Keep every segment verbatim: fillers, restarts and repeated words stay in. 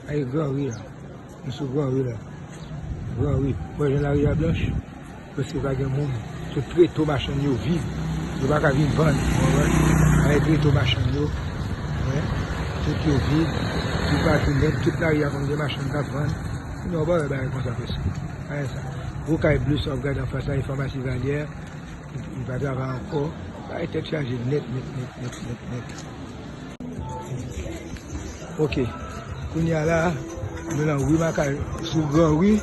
Ay, Gran Ri la. Nou sou Gran Ri la. Gran Ri. Ou wè jan lari a blanch? Prèske pa gen moun. Tout treto machann yo vid. Yo pa ka vin vann. Ou konprann? Ay, treto machann yo. Wè. Tout yo vid. Toupatou nèt. Tout lari a konn gen machann k ap vann. Sinon, ou pa wè bagay konsa prèske. Ay, sa. Gwo kay ble sa w ap gade anfas la, e famasi Valyè. Li, li pa travay ankò. Bagay tèt chaje nèt, nèt, nèt, nèt, nèt, nèt. Ok. Kounye a la, nou nan ri Makajou, sou Gran Ri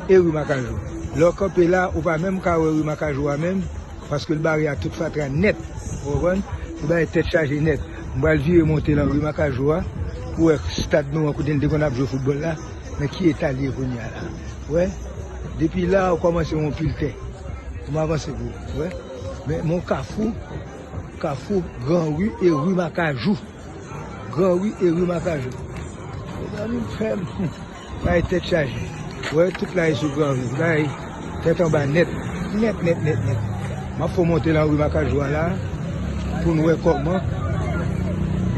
e ri Makajou. Lè w kanpe la, ou pa menm ka wè ri Makajou a menm, paske l bare a tout fatra nèt. Ou konprann? Se bagay tèt chaje nèt. M pral vire monte nan ri Makajou a, pou wè stad nou an, kote n te konn ap jwe foutbòl la, nan ki eta l ye kounye a la. Wè, depi la, ou kòmanse wè yon pil tè. Pou m avanse pou ou, wè. Men, men yon kafou, kafou Gran Ri e ri Makajou. Gran Ri e ri Makajou. Mezanmi, m fè m. Bagay tèt chaje. Wè, tout la e sou Gran Ri. Bagay tèt anba nèt. Nèt, nèt, nèt, nèt. M ap fè w monte nan ri Makajou a la, pou n wè kòman,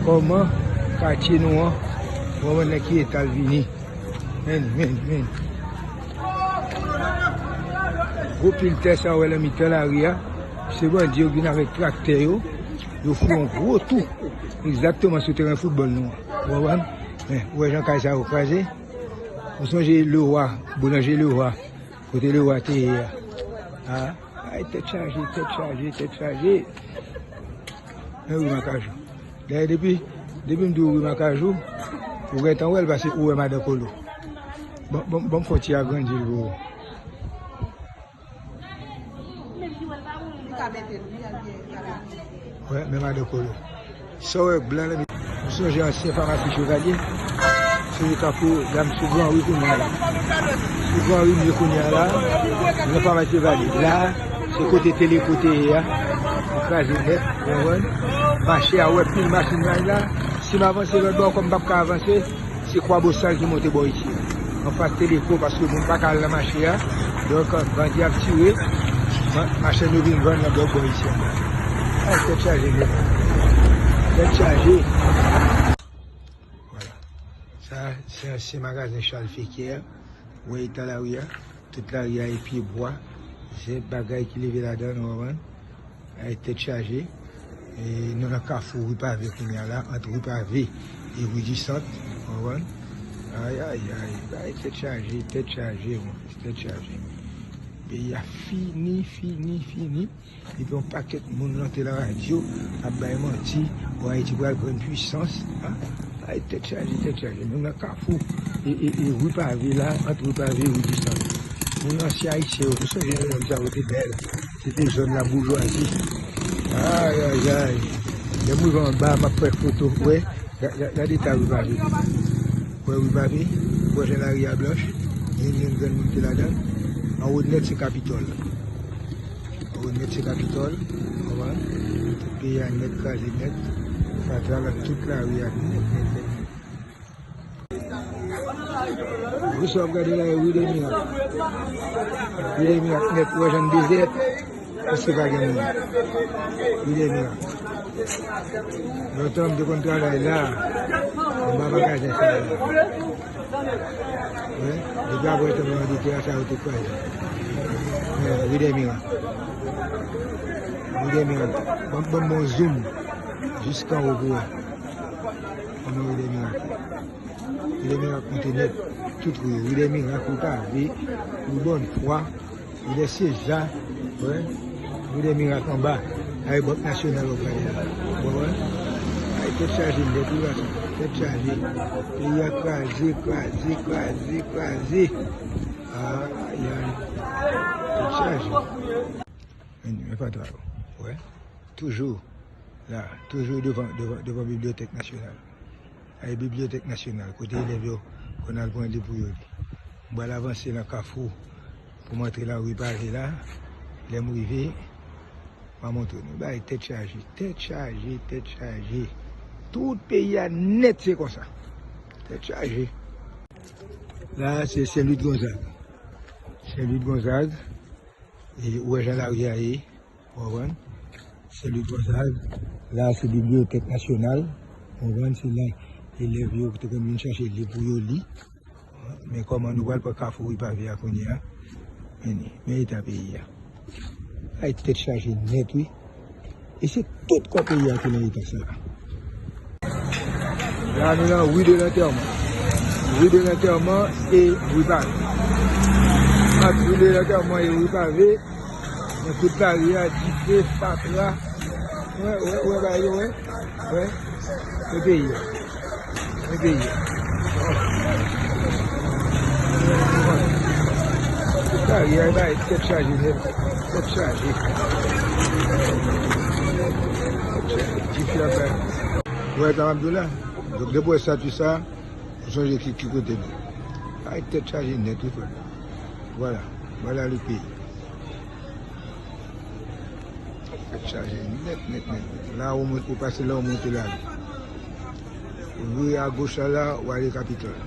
kòman katye nou an, kòman nan ki eta l vini. Men, men, men. Gwo pil tè sa w wè nan mitan lari a, se bandi yo vin avèk traktè yo, yo fè yon gwo tou. Egzakteman sou teren foutbòl nou an. Ou konprann? Men, ou wè jan kay sa yo kraze? Ou sonje Lewa, boulanje Lewa, kote Lewa te ye a? A, ay, tèt chaje, tèt chaje, tèt chaje. Men wi, Makajou. Dayè, depi, depi m di w wi Makajou, ou gentan wè l, paske ou wè Madan Kolo. Bon, bon, bon, fò ti agrandi l pou ou. Wè, men Madan Kolo. Sa w wè blan nan mi-, m sonje ansyen famasi Chevalye. M sonje tankou la m sou Gran Ri kounye a la. Sou Gran Ri m ye kounye a la. Nan famasi Chevalye. La, se kote Teleko te ye a. Li kraze nèt, ou konprann? Mache a, ou wè pil machin nan la. Si m avanse lòt bò, kòm m p ap ka avanse, se Kwabosal ki monte bò isi a. Anfas Teleko, paske moun pa ka al nan mache a. Donk, bandi ap tire. Ma-, machann yo vin vann nan lòt bò isi a. Ay, tèt chaje nèt. Tèt chaje. Vwala. Sa, se ansyen magazen Charles Fequière. Ou wè eta lari a? Tout lari a e pye bwa. Se bagay ki leve ladan, ou konprann? Ay, tèt chaje. E, nou nan kafou ri Pave kounye a la, ant ri Pave e ri di Sant, ou konprann? Ay, ay, ay, bagay tèt chaje, tèt chaje, mon frè, tèt chaje. Peyi a fini, fini, fini. Epi yon pakèt moun rantre nan radyo, ap bay manti, bon, Ayiti pral pran pwisans, a? Ay, tèt chaje, tèt chaje. Nou nan kafou, e, e, e ri Pave la, ant ri Pave e ri di Sant. Moun ansyen ayisyen yo, nou sonje lè nonm sa yo te bèl. Se te zòn laboujwazi. Ay, ay, ay. Lè m rive anba, m ap fè foto. Wè, ga-, ga-, gade eta ri Pave. Wè ri Pave, wè jan lari a blanch. Gen, gen granmoun ki ladan. Anwo nèt se Kapitòl. Anwo nèt se Kapitòl. Konprann? Tout peyi a nèt, kraze nèt. Fatra nan tout lari a nèt, nèt, nèt, nèt. Wi, sa w ap gade la, e wi de mirak. Wi de mirak nèt, ou wè jan l dezè, paske pa gen moun. Wi de mirak. Lontan, m te konn travay la, anba magazen sa a la. Wi, depi apre tranblemanntè a, sa yo te kraze. Wi de mirak. Wi de mirak. Ban, ban m yon zoom. Jiska anwo pou wè. Ann wi de mirak. Ri de Mirak monte nèt. Tout ri yo. Ri de Mirak, ri Pave, ri Bòn Fwa, ri de Seza, wè. Ri de Mirak anba. Ay, Bank Nasyonal w ap gade la. Ou konprann? Ay, tèt chaje nèt, wi, gason. Tèt chaje. Peyi a kraze, kraze, kraze, kraze. Ay, ay. Tèt chaje. Men, men fatra yo. Wè. Toujou la. Toujou devan, devan, devan Bibliyotèk Nasyonal. Ay, Bibliyotèk Nasyonal, kote elèv yo konn al pran liv pou yo li. M pral avanse nan kafou pou m antre nan ri Pave la. Lè m rive, m a montre nou. Bagay tèt chaje, tèt chaje, tèt chaje. Tout peyi a nèt se konsa. Tèt chaje. La, se Sen Lwid Gonzag. Sen Lwid Gonzag. E ou wè jan lari a ye. Ou konprann? Se Louis Gonzague. La, se Bibliyotèk Nasyonal. Ou konprann? Se la. Elèv yo te konn vin chache liv pou yo li. Men kòman nou pral pran kafou Ripave a kounye a? Men li, men eta peyi a. Ay, tèt chaje nèt, wi. E se tout kò peyi a ki nan eta sa a. La, nou nan Rue de l'Enterrement. Rue de l'Enterrement e Ripave. Ant Rue de l'Enterrement e Ripave, nan tout lari a, dife, fatra. Wè, wè, wè, bagay yo, wè. Wè. E peyi a. E peyi a. Tout lari a, e bagay tèt chaje nèt. Tèt chaje. Tèt chaje. Dife ap bay. Wè, sa m ap di w la. Donk, depi w wè estati sa, ou sonje ki, ki kote nou. Ay, tèt chaje nèt, wi, frè. Vwala. Vwala le peyi. Tèt chaje nèt, nèt, nèt, nèt. La, ou mon-, ou pase la, ou monte la. Ou vire agoch la, la, ou ale Kapitòl.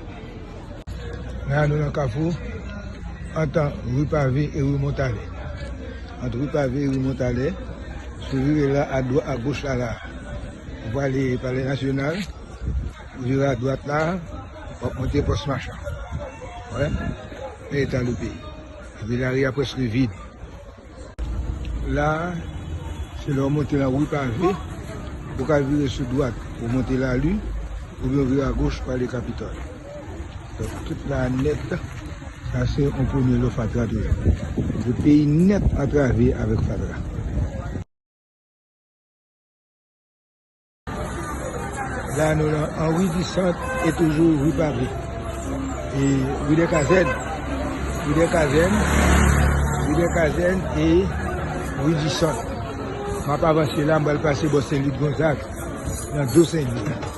La, nou nan kafou, ant Ripave e Ri Montalè. Ant Ripave e Ri Montalè, si w vire la, adwa-, agoch la, la. Ou prale Palè Nasyonal, ou vire adwat la, w ap monte Pòs Machan. Wè, men eta le peyi. Epi lari a prèske vid. La, se lè w monte nan Ripave, ou ka vire sou dwat, ou monte Lali, oubyen w vire agoch, ou ale Kapitòl. Donk, tout la nèt, sa se yon premye lè fatra tou. Tout peyi nèt antrave avèk fatra. La, nou nan Henri Dissant e toujou Ripave. E Rue des Casernes. Rue des Casernes. Rue des Casernes e Rue Dissant. M ap avanse la, m pral pase bò Sen Lit Gonzag, nan do Sen Lit.